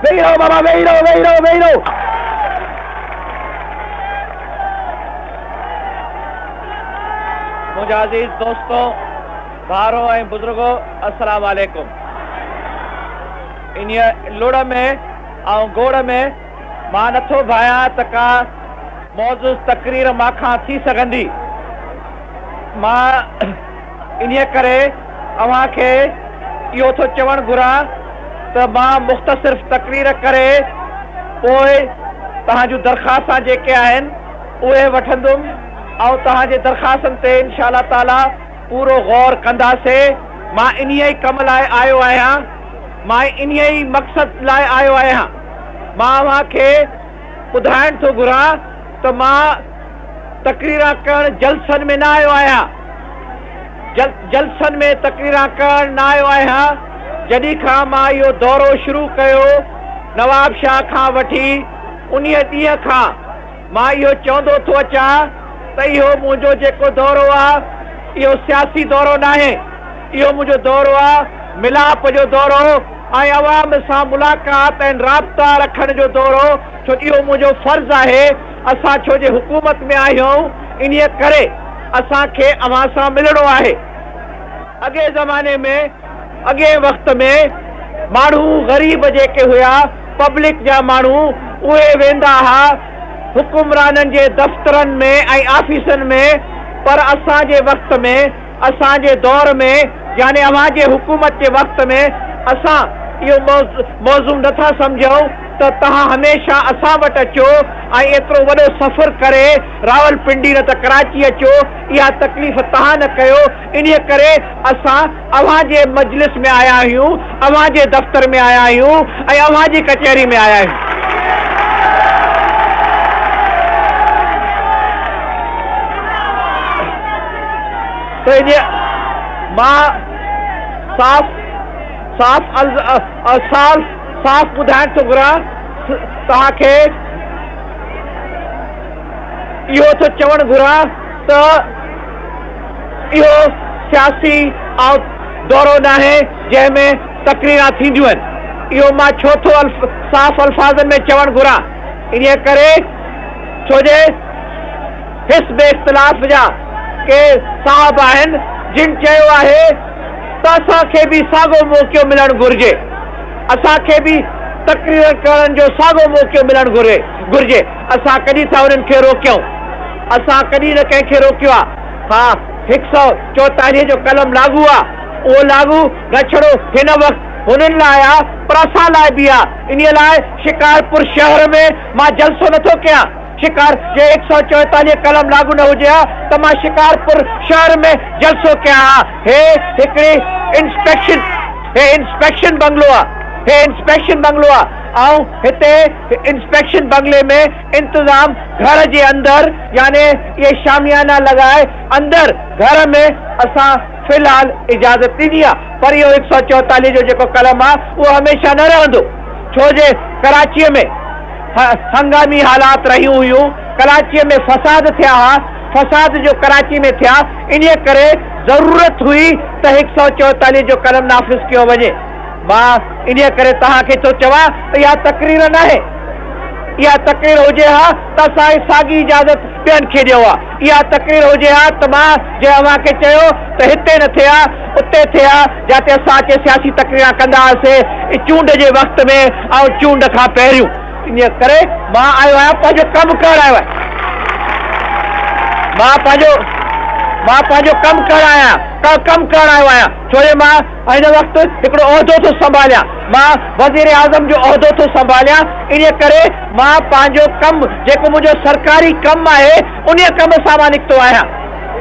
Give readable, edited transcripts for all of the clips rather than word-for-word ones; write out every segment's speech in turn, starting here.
ويهي رهو بابا ويهي رهو ويهي رهو ويهي رهو. منهنجا عزيز دوستو، ڀائرو ۽ بزرگو السلام عليڪم. انهيء لڙ ۾ ۽ گوڙ ۾ مان نٿو ڀانيان ته ڪا معزز تقرير مان کان ٿي سگهندي. مان انهيء ڪري اوهان کي اهو ٿو چوڻ گهران ته مان مختصر تقرير ڪري پوء توهان جون درخواستان جيڪي آهن اهي وٺندم ۽ توهان جي درخواستن تي انشاء الله تعاليٰ پورو غور ڪنداسين. مان انهيء ئي ڪم لاء آيو آهيان. مان انهيء ئي مقصد لاء آيو آهيان. مان اوهان کي ٻڌائڻ ٿو گهران ته مان تقريران ڪرڻ جلسن ۾ نه آيو آهيان. جلسن ۾ تقريران ڪرڻ نه آيو آهيان. جڏهن کان مان اهو دورو شروع ڪيو نوابشاهه کان وٺي انهيء ڏينهن کان مان اهو چوندو ٿو اچان ته اهو منهنجو جيڪو دورو آ اهو سياسي دورو ناهي، اهو منهنجو دورو آ ملاپ جو دورو ۽ عوام سان ملاقات ۽ رابطا رکڻ جو دورو ڇو اهو منهنجو فرض آهي، اسان ڇو جي حڪومت ۾ آهيون انهيء ڪري اسان کي اوهان سان ملڻو آهي. اڳئين زماني ۾ اڳئين وقت ۾ ماڻهو غريب جيڪي هيا پبلڪ جا ماڻهو اهي ويندا ها حڪمرانن جي دفترن ۾ ۽ آفيسن ۾ پر اسان جي وقت ۾ اسان جي دور ۾ يعني اوهان جي حڪومت جي وقت ۾ اسان اهو موزون نٿا سمجهون ته توهان هميشه اسان وٽ اچو ۽ ايترو وڏو سفر ڪري راولپنڊي نه ته ڪراچي اچو اها تڪليف توهان نه ڪيو انهيء ڪري اسان اوهان جي مجلس ۾ آيا آهيون، اوهان جي دفتر ۾ آيا آهيون ۽ اوهان جي ڪچهري ۾ آيا آهيون. ته انهيء مان صاف صاف صاف صاف ٻڌائڻ ٿو گهران توهان کي اهو ٿو چوڻ گهران ته اهو سياسي دورو ناهي جنهن ۾ تقريران ٿينديون آهن. اهو مان ڇو ٿو صاف الفاظن ۾ چوڻ گهران انهيء ڪري ڇو جي حزب اختلاف جا ڪي صاحب آهن جن چيو آهي ته اسان کي به ساڳو موقعو ملڻ گهرجي اسان کي به تقريرن ڪرڻ جو ساڳو موقعو ملڻ گهرجي اسان ڪڏهن ٿا انهن کي روڪيون اسان ڪڏهن نه ڪنهن کي روڪيو آ. ها هڪ سئو چوئيتاليهه جو قلم لاڳو آ. اهو لاڳو نه ڇڙو هن وقت هنن لاء آ پر اسان لاء به آ. انهيء لاء شڪارپور شهر ۾ مان جلسو نه ٿو ڪيان. شڪار جي هڪ سئو چوئيتاليهه قلم لاڳو نه هجي ها ته مان شڪارپور شهر ۾ جلسو ڪيان ها. هي هڪڙي انسپيڪشن هي انسپيڪشن بنگلو آ. هي انسپيڪشن بنگلو آ. آئون هتي انسپيڪشن بنگلي ۾ انتظام گهر جي اندر يعني اهي شاميانا لڳائي اندر گهر ۾ اسان في الحال اجازت ڏني آ پر اهو هڪ سئو چوئيتاليهه جو جيڪو قلم آ اهو هميشه نه رهندو ڇو جي ڪراچيء ۾ هنگامي حالات رهيون هيون ڪراچيء ۾ فساد ٿيا ها فساد جو ڪراچي ۾ ٿيا انهيء ڪري ضرورت هئي ته هڪ سئو چوئيتاليهه جو قلم نافذ ڪيو وڃي. مان انهيء ڪري توهان کي ٿو چوان ته اها تقرير ناهي. اها تقرير هجي ها ته اسان ساڳي اجازت ٻين کي ڏيون ها. اها تقرير هجي ها ته مان جنهن اوهان کي چيو ته هتي نه ٿئي ها، اتي ٿئي ها، جاتي اسان اچي سياسي تقريران ڪندا هئاسين، چونڊ جي وقت ۾ ۽ چونڊ کان پهريون. انهيء ڪري مان آيو آهيان پنهنجو ڪم ڪرڻ آيو آهيان. مان پنهنجو مان پنهنجو ڪم ڪرڻ آيو آهيان، ڪم ڪرڻ آيو آهيان، ڇو جو مان هن وقت هڪڙو عهدو ٿو سنڀاليان، مان وزيراعظم جو عهدو ٿو سنڀاليان، انهيء ڪري مان پنهنجو ڪم جيڪو منهنجو سرڪاري ڪم آهي، انهيء ڪم سان مان نڪتو آهيان،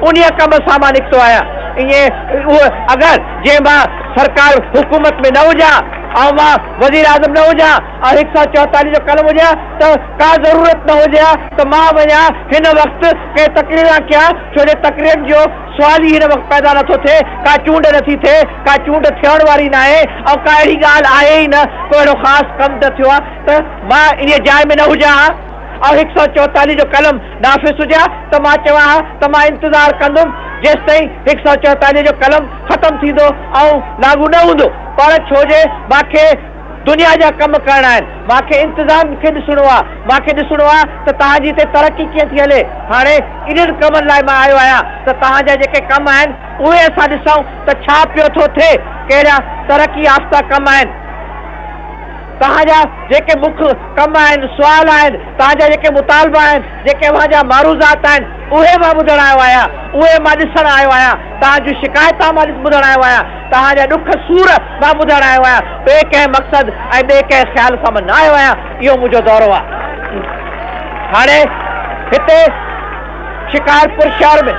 انهيء ڪم سان مان نڪتو آهيان. ائين اهو اگر جي مان سرڪار حڪومت ۾ نه هجان ۽ مان وزيراعظم نه هجان ۽ هڪ سئو چوئيتاليهه جو قلم هجي ها ته ڪا ضرورت نه هجي ها ته مان وڃان هن وقت ڪنهن تقريران ڪيان، ڇو جو تقريرن جو سوال ئي هن وقت پيدا نٿو ٿئي، ڪا چونڊ نٿي ٿئي، ڪا چونڊ ٿيڻ واري ناهي ۽ ڪا اهڙي ڳالهه آهي ئي نه، ڪو اهڙو خاص ڪم نه ٿيو آهي ته مان انهيء جاء ۾ نه هجان ها ۽ هڪ سئو چوئيتاليهه جو قلم نافذ هجي ها ته مان چوان ها ته مان انتظار ڪندم جيستائين هڪ سئو چوئيتاليهه جو قلم ختم ٿيندو ۽ لاڳو نه هوندو پر ڇو جي مان کي دنيا جا ڪم ڪرڻا آهن، مان کي انتظام کي ڏسڻو آ، مان کي ڏسڻو آ ته توهان جي هتي ترقي ڪيئن ٿي هلي. هاڻي انهن ڪمن لاء مان آيو آهيان ته توهان جا جيڪي ڪم آهن اهي اسان ڏسون ته ڇا پيو ٿو ٿئي، ڪهڙا ترقي يافته ڪم آهن. توهان جا جيڪي مک ڪم آهن، سوال آهن، توهان جا جيڪي مطالبا آهن، جيڪي اوهان جا معروضات آهن، اهي مان ٻڌڻ آيو آهيان، اهي مان ڏسڻ آيو آهيان، توهان جون شڪايتان مان ٻڌڻ آيو آهيان، توهان جا ڏک سور مان ٻڌڻ آيو آهيان، ٻئي ڪنهن مقصد ۽ ٻئي ڪنهن خيال سان مان نه آيو آهيان، اهو منهنجو دورو آهي. هاڻي هتي شڪارپور شهر ۾،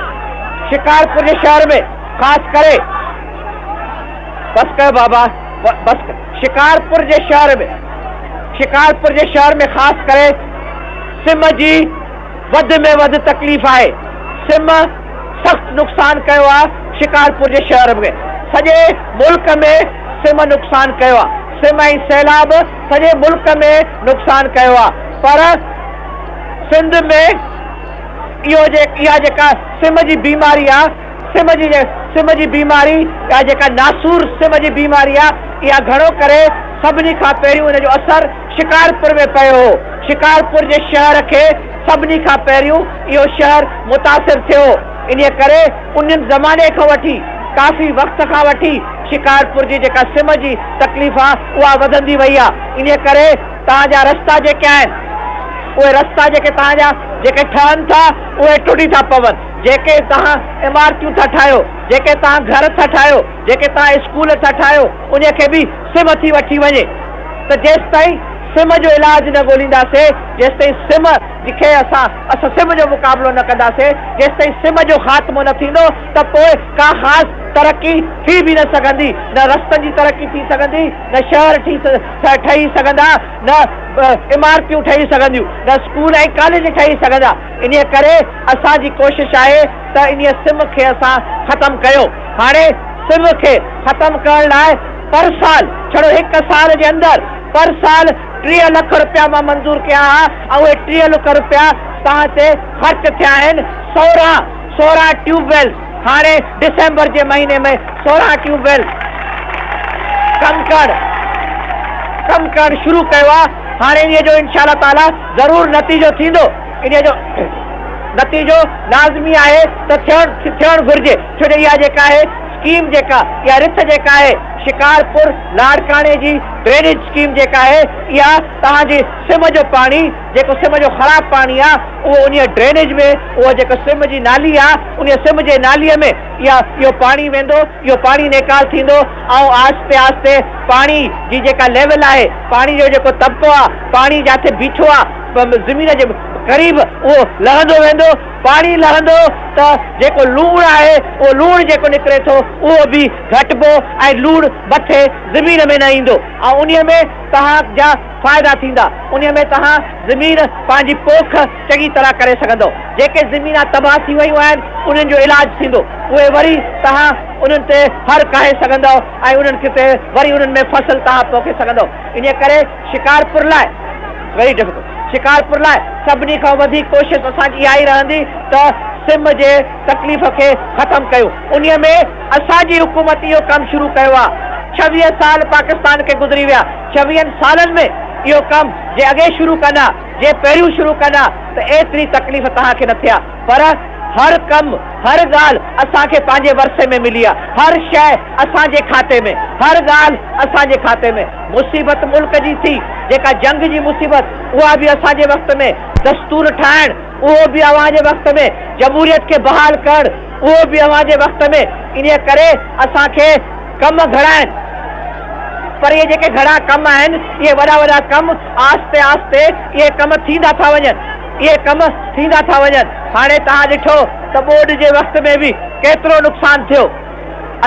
شڪارپور جي شهر ۾ خاص ڪري، بس ڪيو بابا بس ڪيو. شڪارپور جي شهر ۾ شڪارپور جي شهر ۾ خاص ڪري سم جي وڌ ۾ وڌ تڪليف آهي. سم سخت نقصان ڪيو آهي شڪارپور جي شهر ۾ سڄي ملڪ ۾ سم نقصان ڪيو آهي. سم ۽ سيلاب سڄي ملڪ ۾ نقصان ڪيو آهي پر سنڌ ۾ اهو اها جيڪا سم جي بيماري آهي سم جي سم جي بيماري يا جيڪا ناسور سم جي بيماري آ اها گهڻو ڪري سڀني کان پهريون ان جو اثر شڪارپور ۾ پيو هو. شڪارپور جي شهر کي سڀني کان پهريون اهو شهر متاثر ٿيو هو. انهيء ڪري انهن زماني کان وٺي ڪافي وقت کان وٺي شڪارپور جي جيڪا سم جي تڪليف آ اها وڌندي وئي آ. انهيء ڪري توهان جا رستا جيڪي آهن اهي رستا جيڪي توهان جا جيڪي ٺهن ٿا اهي ٽٽي ٿا پون. جيڪي توهان عمارتيون ٿا ٺاهيو، جيڪي توهان گهر ٿا ٺاهيو، جيڪي توهان اسڪول ٿا ٺاهيو، انهيء کي به سم ٿي وٺي وڃي ته جيستائين سم جو علاج نه ڳولينداسي، جيستائين سم کي اسان اسان سم جو مقابلو نه ڪنداسي، جيستائين سم جو خاتمو نه ٿيندو ته پوء ڪا خاص ترقي ٿي به نه سگهندي، نه رستن جي ترقي ٿي سگهندي، نه شهر ٺهي سگهندا، نه عمارتيون ٺهي سگهنديون، نه اسڪول ۽ ڪاليج ٺهي سگهندا. انهيء ڪري اسان جي ڪوشش آهي ته انهيء سم کي اسان ختم ڪيون. هاڻي سم کي ختم ڪرڻ لاء پر سال، ڇڙو هڪ سال جي اندر پر سال 30 لک رپيا مان منظور ڪيا ها ۽ اهي 30 لک رپيا توهان تي خرچ ٿيا آهن. 16 ٽيوب ويلز هاڻي ڊسمبر جي مهيني ۾ 16 ٽيوب ويلز ڪم ڪرڻ ڪم ڪرڻ شروع ڪيو آهي. هاڻي انهيء جو انشاء الله تعاليٰ ضرور نتيجو ٿيندو. انهيء جو نتيجو لازمي آهي ته ٿيڻ ٿيڻ گهرجي ڇو جو اها جيڪا آهي اسڪيم جيڪا اها رٿ جيڪا آهي شڪارپور لاڙڪاڻي جي ڊرينيج اسڪيم جيڪا آهي اها توهان جي سم جو پاڻي جيڪو سم جو خراب پاڻي آهي اهو انهيء ڊرينيج ۾ اهو جيڪو سم جي نالي آهي انهيء سم جي نالي ۾ اها اهو پاڻي ويندو اهو پاڻي نيڪال ٿيندو ۽ آهستي آهستي پاڻي جي جيڪا ليول آهي پاڻي جو جيڪو طبقو آهي پاڻي جاٿي بيٺو آهي زمين جي قريب اهو لهندو ويندو، پاڻي لهندو ته جيڪو لوڻ آهي اهو لوڻ جيڪو نڪري ٿو اهو به گهٽبو ۽ لوڻ مٿي زمين ۾ نه ايندو ۽ انهي ۾ توهان جا فائدا ٿيندا، انهي ۾ توهان زمين پنهنجي پوک چڱي طرح ڪري سگهندؤ، جيڪي زمينان تباهه ٿي ويون آهن انهن جو علاج ٿيندو، اهي وري توهان انهن تي هر ڪاهي سگهندؤ ۽ انهن کي تي وري انهن ۾ فصل توهان پوکي سگهندؤ، انهي ڪري شڪارپور لاء ويري ڊفيڪلٽ شڪارپور لاء سڀني کان وڌيڪ ڪوشش اسان جي اها ئي رهندي ته سم جي تڪليف کي ختم ڪيون. انهي ۾ اسان جي حڪومت اهو ڪم شروع ڪيو آهي. 26 سال پاڪستان کي گذري ويا. ڇويهن سالن ۾ اهو ڪم جي اڳي شروع ڪن ها، جي پهريون شروع ڪن ها ته ايتري تڪليف توهان کي نه ٿئي ها. پر هر ڪم، هر ڳالهه اسان کي پنهنجي ورثي ۾ ملي آهي. هر شيء اسان جي کاتي ۾، هر ڳالهه اسان جي کاتي ۾. مصيبت ملڪ جي ٿي، جيڪا جنگ جي مصيبت، اها به اسان جي وقت ۾، دستور ٺاهڻ، اهو به اوهان جي وقت ۾، جمهوريت کي بحال ڪرڻ، اهو به اوهان جي وقت ۾، انهيء ڪري اسان کي ڪم گهڻا آهن، پر اهي جيڪي گهڻا ڪم آهن، اهي وڏا وڏا ڪم آهستي آهستي اهي ڪم ٿيندا ٿا وڃن، اهي ڪم ٿيندا ٿا وڃن. هاڻي توهان ڏٺو ته ٻوڏ جي وقت ۾ به ڪيترو نقصان ٿيو.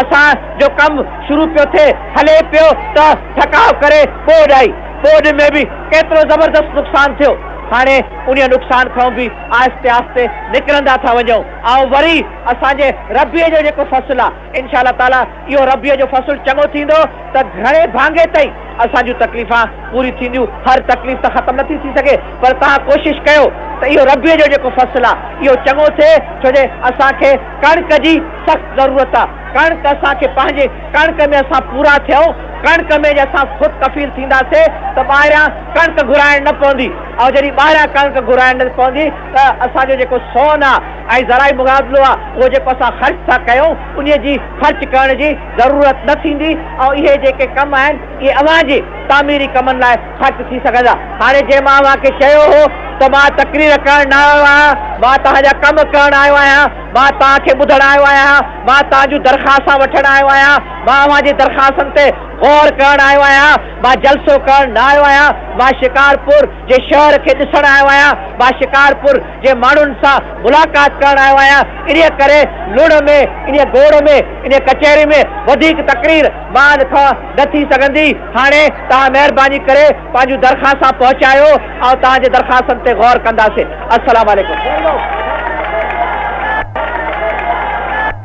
اسان جو ڪم شروع پيو ٿئي، هلي پيو ته ٺڪاء ڪري ٻوڏ آئي. ٻوڏ ۾ به ڪيترو زبردست نقصان ٿيو. هاڻي انهيء نقصان کان به آهستي آهستي نڪرندا ٿا وڃون. آئون وري اسان جي ربيع جو جيڪو فصل آ انشاء الله تعاليٰ اهو ربيع جو فصل چڱو ٿيندو ته گهڻي ڀاڱي تائين اسان جون تڪليفان پوريون ٿينديون. هر تڪليف ته ختم نٿي ٿي سگهي پر توهان ڪوشش ڪيو ته اهو ربيع جو جيڪو فصل آ اهو چڱو ٿئي ڇو جي اسان کي ڪڻڪ جي سخت ضرورت آ. ڪڻڪ اسان کي پنهنجي ڪڻڪ ۾ اسان پورا ٿيون، ڪڻڪ ۾ جي اسان خود ڪفيل ٿينداسي ته ٻاهريان ڪڻڪ گهرائڻ نه پوندي ۽ جڏهن ٻاهريان ڪڻڪ گهرائڻ نه پوندي ته اسان جو جيڪو سون آ ۽ زرعي مبادلو آ اهو جيڪو اسان خرچ ٿا ڪيون انهي جي خرچ ڪرڻ جي ضرورت نه ٿيندي ۽ اهي جيڪي ڪم آهن اهي اوهان جي تعميري ڪمن لاء خرچ ٿي سگهندا. هاڻي جنهن مان اوهان کي چيو هو ته مان تقرير ڪرڻ نه آيو آهيان، مان توهان جا ڪم ڪرڻ آيو آهيان، مان توهان کي ٻڌڻ آيو آهيان، مان توهان جون درخواستان وٺڻ آيو آهيان، مان اوهان جي درخواستن تي غور ڪرڻ آيو آهيان، مان جلسو ڪرڻ نه آيو آهيان، مان شڪارپور جي شهر کي ڏسڻ آيو آهيان، مان شڪارپور جي ماڻهن سان ملاقات ڪرڻ آيو آهيان، انهيء ڪري لڙ ۾، انهيء گوڙ ۾، انهيء ڪچهري ۾ وڌيڪ تقرير مان کان نه ٿي سگهندي. هاڻي توهان مهرباني ڪري پنهنجون درخواستان پهچايو، آئون توهان جي درخواستن تي غور ڪنداسين. السلام عليڪم.